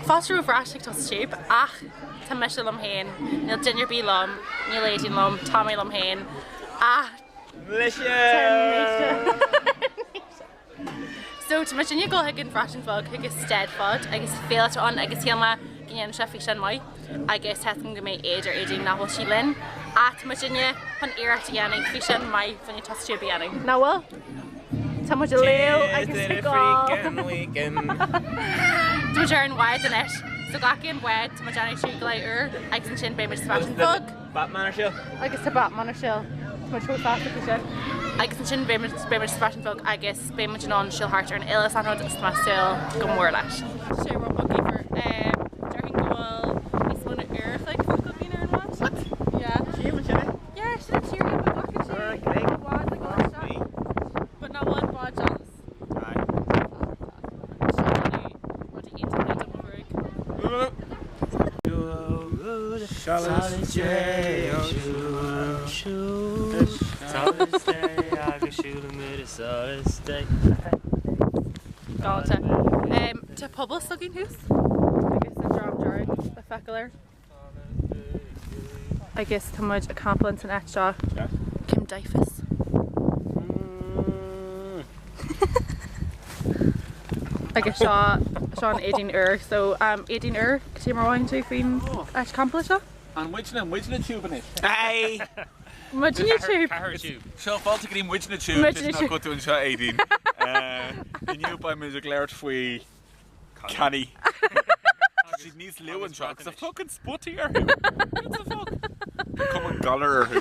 Fáilte romhaibh ar ais chuig Tusa Tube ach tá mise liom féin, níl duine ar bith liom, níl Aedín liom, tá mé liom féin ach Mise! So tá muid ag dul chuig an Bhreatain Bheag, chuig an Steddfod agus féile atá ann agus shíl mé go ndéanfadh sé físeán maith agus tá a fhios agam go mbeidh éad ar Aedín nach bhfuil sí linn ach tá muidinne chun iarracht a dhéanamh físeán maith fá choinne Tusa Tube a dhéanamh. Nach bhfuil? Tá muid ag léamh agus ag gol. Tá muid ar an bhád anois. So glacfaidh an bád, tá muid déanamh 3 glao úr agus ansin beidh muid sa Bhreatain Bheag. Batman ar siúl. Agus tá Batman ar siúl. Tá muid chomh sásta faoi sin. Agus ansin beidh muid beidh muid sa Bhreatain Bheag agus beidh muid in ann siúl thart ar an fhéile is achan rud agus tá mé ag súil go mór leis. Tá sé ró-bhog Déarfainn go bhfuil níos mó ná uair a chloig fágtha againn ar an bhád. What? Yeah. Cím ansin é. Yeah, sin an tír but glacann sé Uair a chloig? i bhfad le dul isteach. But nach bhfuil an bád deas? Aye. Seo déanamh rudaí iontacha do mo ghruaig. Solas Dé ó Solas Dé agus siúlaimid i solas Dé. Galánta. Tá puball s'againn thuas agus an Dream Dearg le feiceáil air. Agus tá muid ag campáil san áit seo. Cymdeithas. Agus seo seo an Aedín úr. So Aedín úr, cad é mar a mhothaíonn tú faoin áit campála seo? An muidne, muidne tube anois? Aye! Muidne tube! Ceathair tube. Seo fáilte go dtí muidne tube, Muidne nach bhfuil tú anseo Aedín. Inniu beidh muid ag labhairt faoi cannaí. Tá siad níos lú anseo agus tá fucking spotaí orthu. What the fuck? Tá cuma an galar orthu.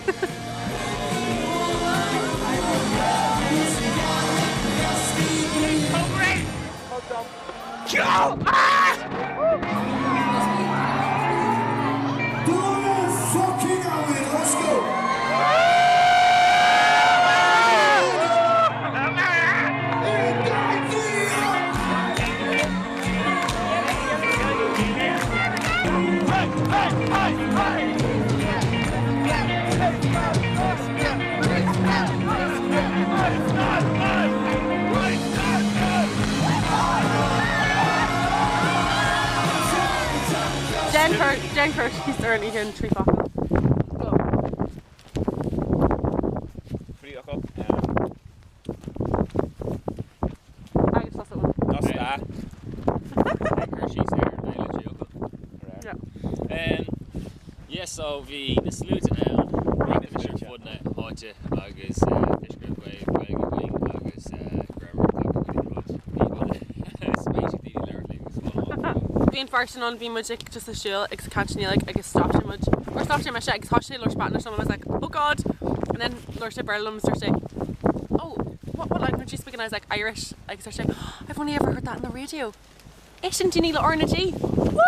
Déan cur síos ar an oíche in 3 focal. Go. 3 fhocal. Agus tusa Eoin. Ná stad. Cur síos ar an fhéile 3 fhocal. Yeah. Yeah so bhí na sluaite ann ar fud na háite agus toisc go raibh Gaeilge againn agus go rabhamar ag glacadh cuid rud bhí spéis ag daoine labhairt linn agus fáil amach. Bhí an fear sin ann, bhí muid ag just ag siúl agus ag caint i nGaeilge agus stop sé muid, or stop sé mise agus thosaigh sé ag labhairt Breatnais liom and I was like oh God and then labhair sé Béarla liom agus dúirt sé oh what what language do you speak and I was like Irish agus dúirt sé oh I've only ever heard that on the radio. Éisteann daoine le RnaG! Woo!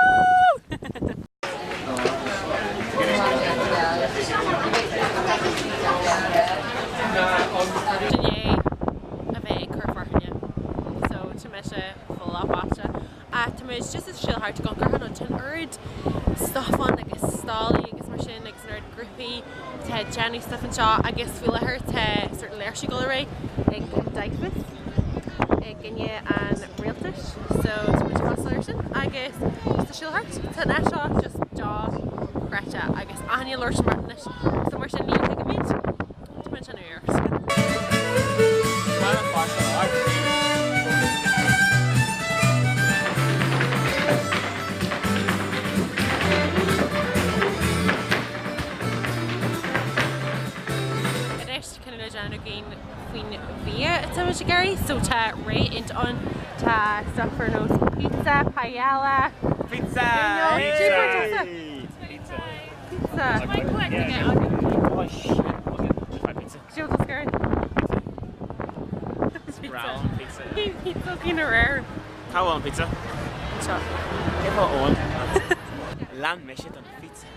I ndiaidh a bheith ag cur fearthainne so tá mise folmha báite ach tá muid just ag siúl thart ag amharc ar an oiread stuff ann agus stallaí agus mar sin agus an oiread grúpaí atá ag déanamh stuff anseo agus faoi láthair tá sort léirsiú ag dul ar aghaidh ag Cymdeithas i gcoinne an rialtais so tá muid ag freastal air sin agus just ag siúl thart. Tá an áit seo just dochreidte agus achan duine ag labhairt Breatnais so mar sin ní thuigimid tá muid ag déanamh iarracht. Anois cinneadh le déanamh againn faoin bhia atá muid ag iarraidh. So tá rogha iontach ann, tá stuff ar nós pizza, paella, Pizza! Pizza! Pizza. Pizza. Oh shit. Okay. Try pizza. Siúl do scéir. Pizza. Brown pizza. Pizza cín aréir. Cá bhfuil an pizza? Anseo. Cé fáth Eoin? Lean mise don phizza.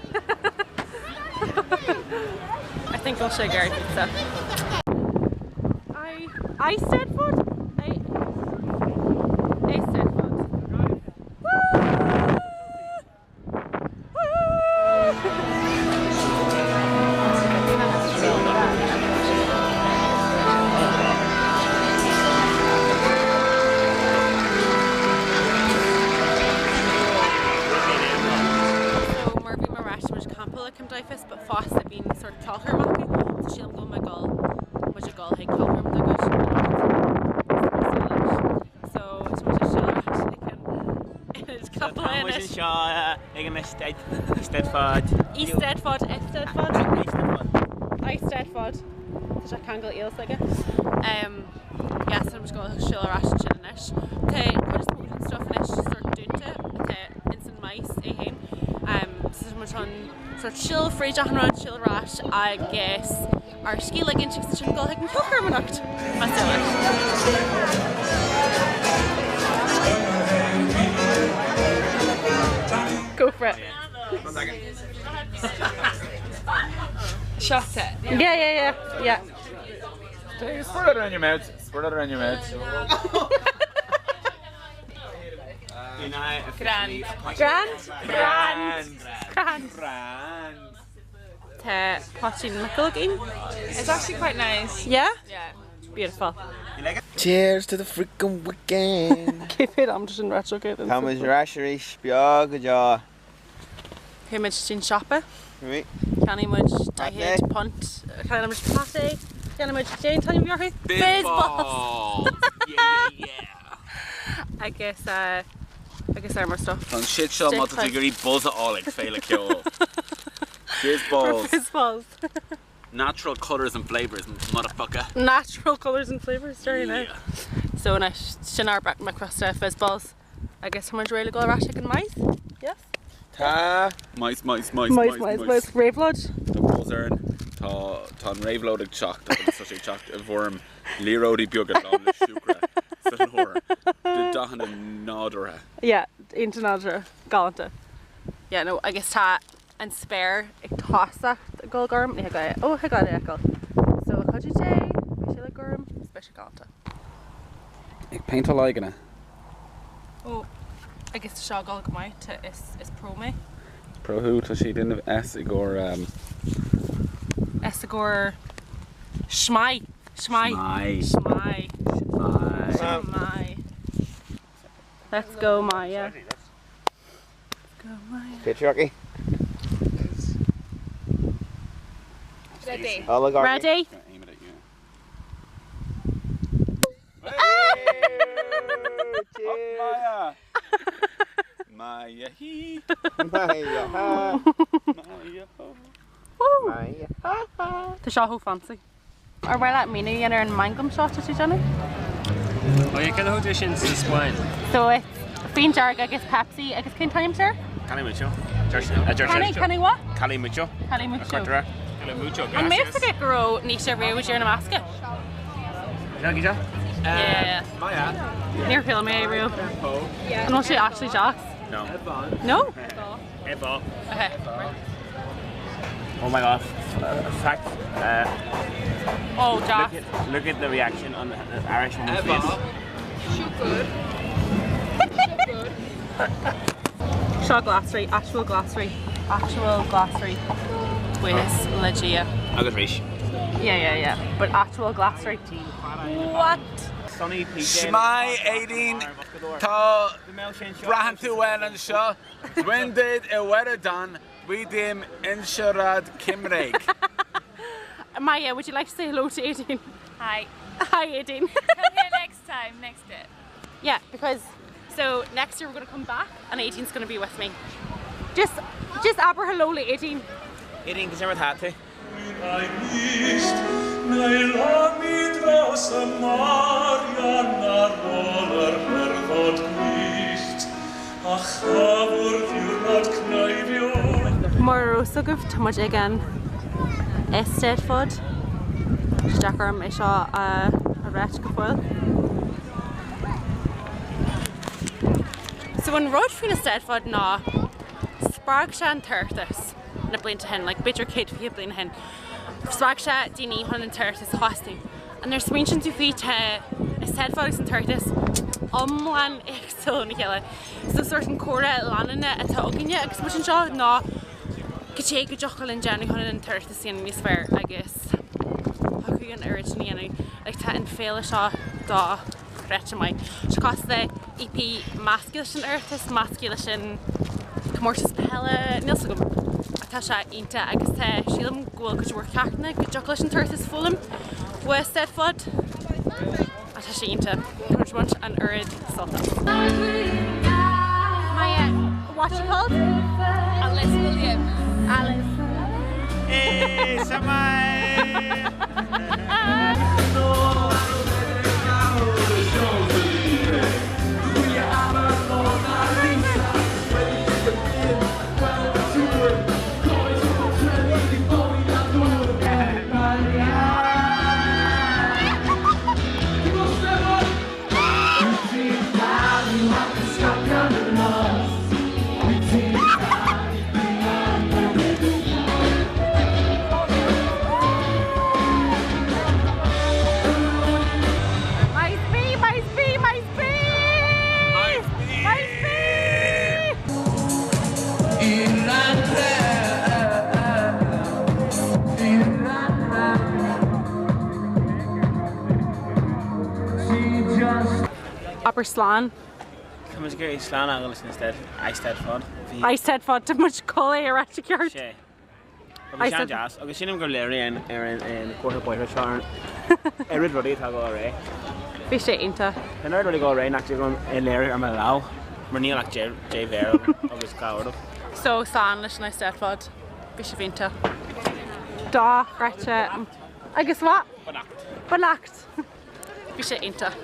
I think I'll share Gary pizza. I Eisteddfod? I Eisteddfod. Woo! muid anseo ag an Eisteddfod. Eisteddfod, Eisteddfod? Eisteddfod. Tá sé ceangal eolas aige. Yeah, so muid ag dul siúl ar ais ansin anois. Tá cuid is mó den stuff anois sort dúnta atá ins an maes é féin. So tá muid chun sort siúl fríd achan rud, siúl ar ais agus ár scíth a ligint agus ansin dul chuig an cheolchoirm anocht. Más dóigh leis. Go for it. Shot it. Yeah, yeah, yeah, yeah. Spread it around your mouth. Spread it around your mouth. Grand. Grand? Grand. Grand. Grand. Tá poitín Micil againn. It's actually quite nice. Yeah? Yeah. Beautiful. Cheers to the freaking weekend! Cé mhéad am sin retro go Tá muid ar ais arís beo go deo. Chuaigh muid dtí'n siopa. Right. Cheannaigh muid £40. Cheannaigh muid pâté. Cheannaigh muid cén t-ainm a bhí orthu? Fizz balls! Yeah, yeah, yeah. Agus agus ar mar stuff. Tá an shit seo má tá tú ag iarraidh buzz a fháil ag féile ceoil. Fizz balls. Fizz balls. Natural colours and flavours, motherfucker. Natural colours and flavours, sorry now. So anois, sin ár mbricfeasta, fizz balls. Agus tá muid réidh le dul ar ais ag an maes? Yes? Tá. Maes, maes, maes, Maes, maes, maes. Réabhlóid? Tá buzz orainn. Tá, tá an réabhlóid ag teacht agus tá sé ag teacht i bhfoirm liathróidí beaga lán le siúcra sa lár de dathanna nádúrtha. Yeah, iontach nádúrtha. Galánta. Yeah, no, agus tá an spéir ag tosacht ag dul gorm, ní thig leat, ó, thig leat é a fheiceáil. So le cuidiú Dé, beidh sé le gorm, is beidh sé galánta. Ag péinteáil aghaidheanna. Ó, agus tá seo ag dul go maith, tá, is, is pro mé. Is pro thú, tá sé ag déanamh S i gcomhair. S i gcomhair Shwmae! Shwmae! Shwmae. Shwmae. Shwmae. Shwmae. Let's go Maya. Let's go Maya. Patriarchy. Ready. Oligarchy. Ready? Aim it at you. Cheers. Maya! Maya hee! Maya ha. Maya ho. Woo! Maya ha ha. Tá seo chomh fancy. Ar mhaith leat míniú a dhéanamh ar an manglam seo atá tú ag déanamh? Oh yeah, cad a thug tú sin sa Spáinn? So it's fíon dearg agus Pepsi agus cén t-ainm air? Calimocho. Cali, Cali what? Calimocho. Calimocho. Calimocho, An mbeadh aige go raibh Naoise riamh i dtír na mBascach? Gija? Yeah. Maya. Níor chuala mé é riamh. An bhfuil sé actually deas? No. No? Eva. Okay. Oh my god. Fact. Oh, deas. Look at, look at the reaction on the Irish woman's face. Siúcra. Siúcra. Seo glasraí, actual glasraí, actual glasraí. Buíochas le Dia. Agus rís. Yeah, yeah, yeah. But actual glasraí. What? Sonny PJ. Shwmae Aideen, tá braitheann tú uainn anseo. Dwi'n dweud Iwerddon, dwi ddim yn siarad Cymraeg. Maya, would you like to say hello to Aideen? Hi. Hi, Aideen. Come here next time, next year. Yeah, because so next year we're going to come back and Aideen's going to be with me. Just, just aber hello le Aideen. Aideen, cad é mar atá tú? Mar a raibh fhios agaibh, tá muid ag an Eisteddfod. Tá sé deacair orm é seo a ráit go fóill. So an rud faoin Eisteddfod ná spreag sé an tOireachtas na blianta ó shin, like b'fhéidir 120 bliain ó shin. Spreag sé daoine chun an tOireachtas a thosnú. And nuair a smaointíonn tú faoi tá Eisteddfod agus an tOireachtas iomlán éagsúil óna chéile. So sort an comhrá leanúnach atá againne agus muid anseo ná cad é go dtiocfadh linn déanamh chun an tOireachtas a dhéanamh níos fearr agus thiocfadh an oiread sin a dhéanamh. Like tá an féile seo dochreidte maith. Tá sé cosúil le EP measctha leis an Oireachtas, measctha leis an comórtas peile, níl 's agam. Ach tá sé iontach agus tá, sílim go bhfuil cuid mhór ceachtanna go dtiocfadh leis an tOireachtas foghlaim ó Eisteddfod. Ach tá sé iontach. Tá muid ag baint an oiread sult as. Maya, What's she called? Alice Williams. Alice. Hey, shwmae! Maes B, Maes B, Maes B! Maes B! Maes B! Abair slán. Tá muid ag iarraidh slán a fhágáil leis an Eisteddfod. Bhí. Eisteddfod, tá muid codladh ar ais i gceart. Sé. Bhí sé an-deas agus sílim gur léirigh an ar an comhartha bóithre seo ar an oiread rudaí atá ag dul ar aghaidh. Bhí sé iontach. Tá an oiread rudaí ag dul ar aghaidh nach dtig liom é léiriú ar mo lámh mar níl ach deich mhéar agam agus 2 ordóg. So slán leis an Eisteddfod. Bhí sibh iontach. Dochreidte. Agus what? Beannacht. Beannacht. Bhí sé iontach.